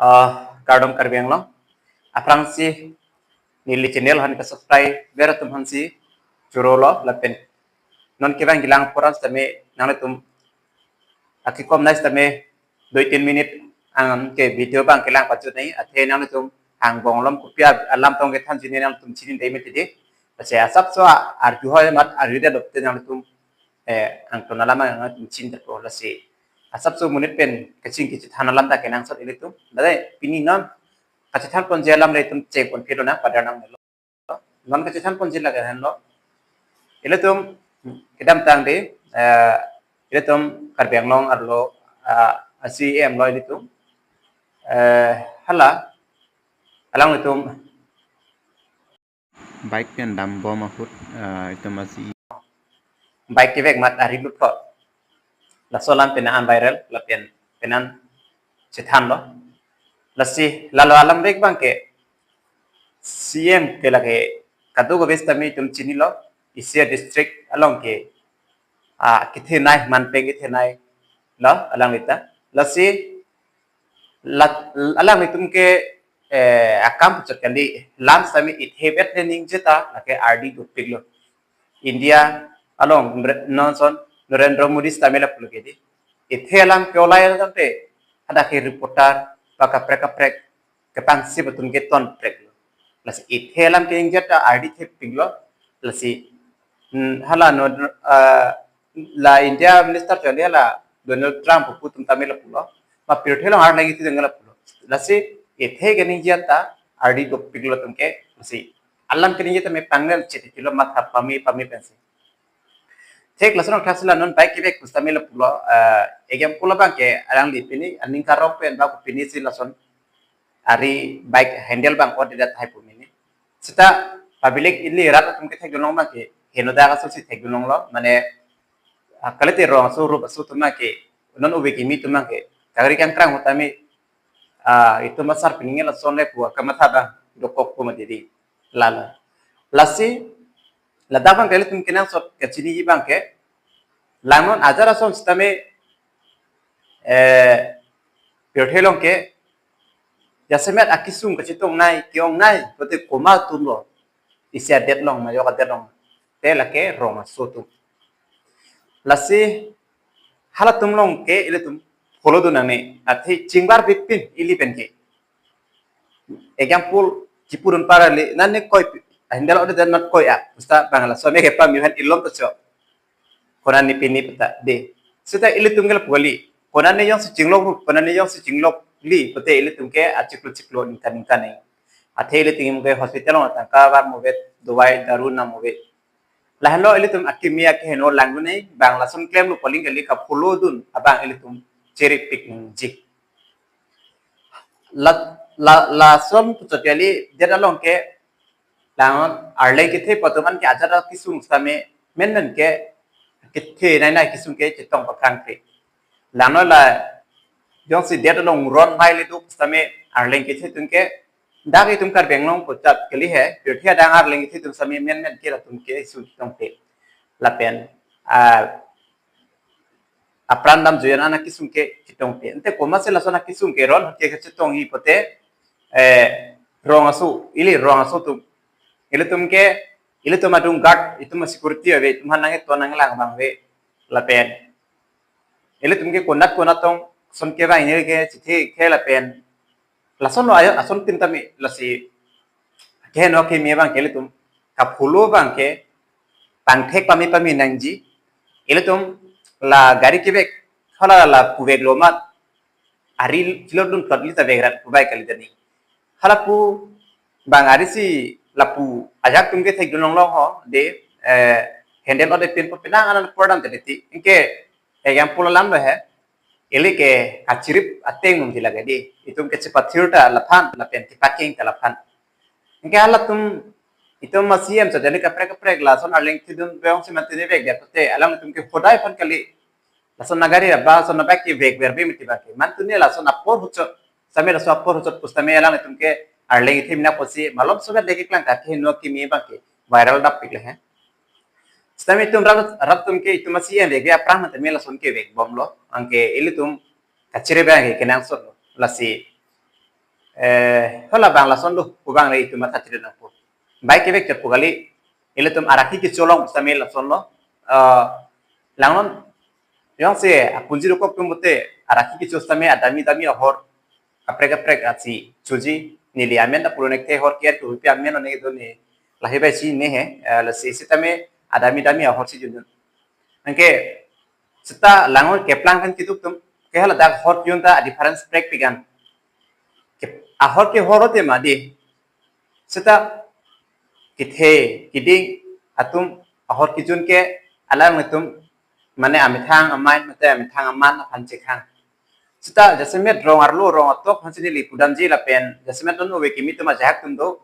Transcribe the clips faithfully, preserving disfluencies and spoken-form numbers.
Ah, kardom Karbi Anglong. Aphrangsi neli channel aphan ke subscribe ber atum aphansi choro lo lapen non kevang kelang apor an sitame nanglitum akikom nai sitame dui tin minit anke video abang kelang pachut nai, athe nanglitum angbong alom kopi alam tong kethan chini nanglitum chini dei mati dei. Lasi asapso arju hoi mat arju det lote nanglitum eh angton alam nanglitum chin det po, lasi asapso monit pen kaching kachethan alam ta kenangsot ilitum. Dei pini non kachethan ponji alam le itum cheng pon philo na padar nang lo. Non kachethan ponji lake henlo. Ilitum kedamtang dei, eh, ilitum Karbi Anglong arlo, eh, a-C E M lo ilitum. Eh, hala, alanglitum bike pen dambom ahut, eh, itum a-C E M bike kevek mat ari lutlo. Laso alam pen an viral lapen pen an chethan lo. Lasi lalo alam vek abang ke C E M ke lake kadokave sitame itum chinilo, isi a-district along ke, ah, kethenei, manpeng kethenei lo alanglita. Lasi la, alanglitum ke, eh, akam puchot kali, lam sitame ithe bet ne ningje ta lake ardi dopik lo. India along Nre-, non son Narendra Modi sitame lapulo ke dei, ithe alam ke olai alam te hadak ke reporter ba kaprek kaprek kepangsip atum ke ton prek lo. Lasi ithe alam keningje ta ardi thepik lo. Lasi, hmm, hala no, ah, la India minister choli hala Donald Trump pu atum tame lapulo. Ma pirthe along arleng ithi deng lapulo. Lasi ithe keningje ta ardi dopik lo atum ke. Lasi alam keningje tame pangnel chet ithilo matha pame pame pensi. Thek lason thak si la non bike kevek pusitame lapulo, eh, example abang ke alangli pini aning karong pen ba pini si lason ari bike handle abang odedet hai pu mini. Seta public ili rat atum kethekdun long abang ke henodak aso si thekdun longlo, mane, ah, kalite rong aso rup aso atum abang ke non ove kimi atum abang ke kagari kangkrang ahut tame, ah, itum asar pining lason le pu kamatha abang dokok pu mati dei. Lalo. Lasi ladak abang ke ilitum kenangsot kachiniji abang ke, langnon ajat ason sitame, eh, pirthe along ke jasemet akesung kachetong nai, ke-ong nai, pulote komat atum lo, isi adet along, majok adet along, te lake rong aso atum. Lasi halatum along ke ilitum follow dun nangne, athe chingbar bipin ili pen ke. Example, chipudun parali, nani koi pi-, handle odedet mat koi a, pusta Bangla some ke pami han ilom to cho. Konani pini puta dei. Seta ilitum ke lapu kali. Konani jongsi chinglok ru, konani jongsi chinglok li, pute ilitum ke achiklo chiklo ningkan ningkan nai. Athe ilitum ke hospital along tangka var movet, dawai daru na movet. Lahenlo ilitum akimi akeheno langdun nai, bang lason klemlo poling kali ka follow dun abang ilitum cheripik ningje. La, la, lason puchot kali det along ke langnon arleng kethe pu atum an ke ajat akesung sitame menmen ke kethenei nai kesung ke chetong pakrang kre. Langnon la jongsi det along ron mai le duk sitame arleng kethe atum ke dak itum Karbi Anglong puchot kali he, pirthe adang arleng kethe atum sitame menmen ke latum ke su chetongte. Lapen, ah, apran dam juyan an akesung ke chetongte. Ante komatsi lason akesung ke ron ke chetongji pulote, eh, rong aso, ili rong aso atum. Ilitum ke, ilitum adung guard, itum security ave, itum han nangketon nanglang abang ave. Lapen ilitum ke konat konat tong, son kevang ini ke chethe ke lapen lason lo ayo, ason tim tame lasi keheno kimi abang ke ilitum ka follow abang ke pangthek pame pame nangji. Ilitum la gari kevek, hala lapu veklo mat, ari chilodun plot li ta vek rat pu bai kali tani. Halapu bang ari si lapu ajak atum ke thekdun long long ho dei, eh, handle ode pin pu penang anan pordam tadi ti. Anke example alam lo he. Ili ke kachirip ateng mungkin lagi dei. Itum ke chepathir ta laphan, lapen kepakeng ta laphan. Anke halatum, itum ma C E M so jadi kaprek kaprek lason arleng kethedun beyong si mantene vek dia pulote, alangtum ke hodai aphan kali. Lason nagari abang, lason nabak ke vek verbe mati abang ke. Mantene lason apor huchot, sitame lason apor huchot pusitame alangtum ke arleng kethe mina pusi, malom sobat deki klang kake no kimi abang ke viral dap pik le he. Sitame itum rat, rat atum ke itum ma C E M vek aphrang mantene lason kevek bomlo. Anke ilitum kachirip abang ke kenangsot lo. Lasi Eh, hala bang lason lo, kubang le itum matha chiri nangpo. Bai kevek chot pu kali, ilitum arakhi kecholong same lason lo. Eh, langnon, yong se, apunji rokok tum bote, arakhi kecho same adami dami ahor, kaprek kaprek atsi, choji, neli amen ta pulo nek the hor kiar ke hupi amen one do ne, lahi bai si ne he, eh, lasi sitame adami dami ahor si junjun. Anke, seta langnon keplang kan kiduk tum, ke hala dak hor yun ta a difference prek pigan. Ke, ahor ke hor te ma di. Seta kethe, keding, atum, ahor kejun ke, alanglitum, mane amethang, amai, mate amethang, aman, aphan chekhang. Seta, jasemet rong arlo, rong atok, hansi neli pudamji lapen, jasemet non ove kimi tum ajahak tum do.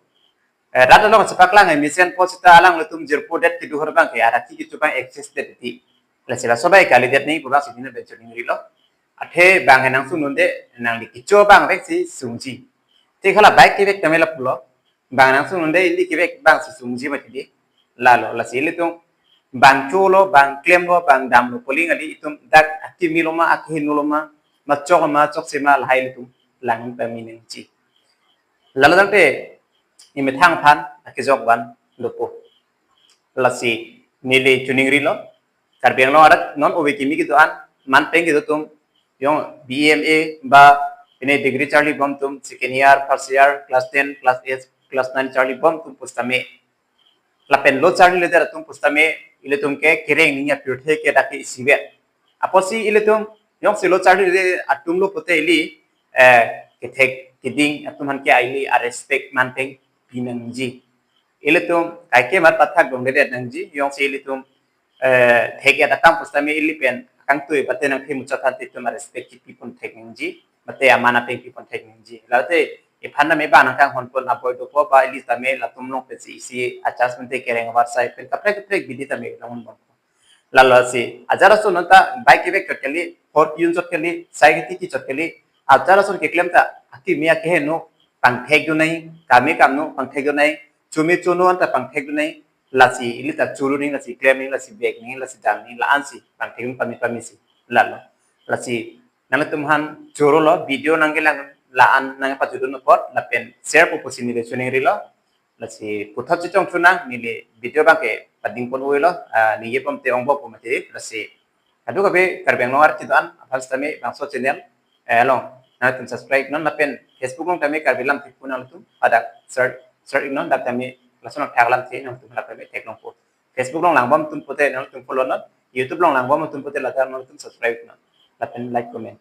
Eh, rat along chepaklang, eh, mesen po seta alanglitum jirpo det kedo hor bang ke, arakhi kecho bang access det di. Lasi laso bai kali det ni, bura si dina bencho ning rilo. Athe bang henang sung nunde, nangli kecho bang vek si sungji. Te hala bai kevek tame lapulo. Bang nang sung nunde ili kevek bang si sungji mati di. Lalo, lasi ilitum bang cholo, bang klemlo, bang damlo, poling adi itum dak akimi lo ma, akehingno lo ma, ma chok ma, chok se ma, lahai ilitum lang pami nangji. Lalo tangte, imethang aphan, akejok van, dopo. Lasi, neli chuning rilo, Karbi Anglong arat non ove kimi kedo-an, man peng kedo tum, yong B A M A ba, pine degree charli bom tum, second year, first year, class ten, class eight, class nine charli bom tum pu sitame. Lapen lo charli le der atum pu sitame, ilitum ke kereng ningje pirthe ke dak ke isivet. Apotsi ilitum, yong si lo charli le atum lo pute ili, eh, kethek keding atum aphan ke ili a respect man peng pinangji. Ilitum, kaike mat pathak dong dedet nangji, yong si ilitum, eh, thek ya datang pu sitame ili pen, kangtui bate nangthe muchot aphan te itum a respect kipipon thek nangji, bate aman ateng pipon thek nangji. Late, iphan tame bang nangkanghon pon aboi dopo ba ili tame latum long pensi isi achas mente kereng avarsai pen kaprek kaprek bidi tame long pon. Lalo si, ajar ason non ta bai kevek chot kali, hor kejun chot kali, sai keti kechot kali, ajar ason keklem ta, akimi akehingno, pangthek do nai, kami kamno, pangthek do nai, chumi chono anta pangthek do nai, lasi, ili ta churu ning, lasi klem ning, lasi bek ning, lasi dam ning, la-an si, pangthek ning pami pami si, lalo. Lasi, nangtum aphan choro lo, video nangkelang, la-an nangpajudun apot, lapen share pu pusi neli chuning rilo, lasi puthot chechong chunang, neli video bang ke pading pon uilo, ah, ningje pom te ongbo pu mati, lasi. Kadokave Karbi Anglong arat kedo-an, aphan sitame bangso channel, eh, along, nangtum subscribe non lapen Facebook along tame Karbi Lamthe pu nangtum, adak search, search non dak tame, lason thak lamthe nangtum dak tame theklongpo. Facebook along langbom tum pute nangtum follow non, YouTube along langbom tum pute ladak nangtum subscribe non, lapen like comment.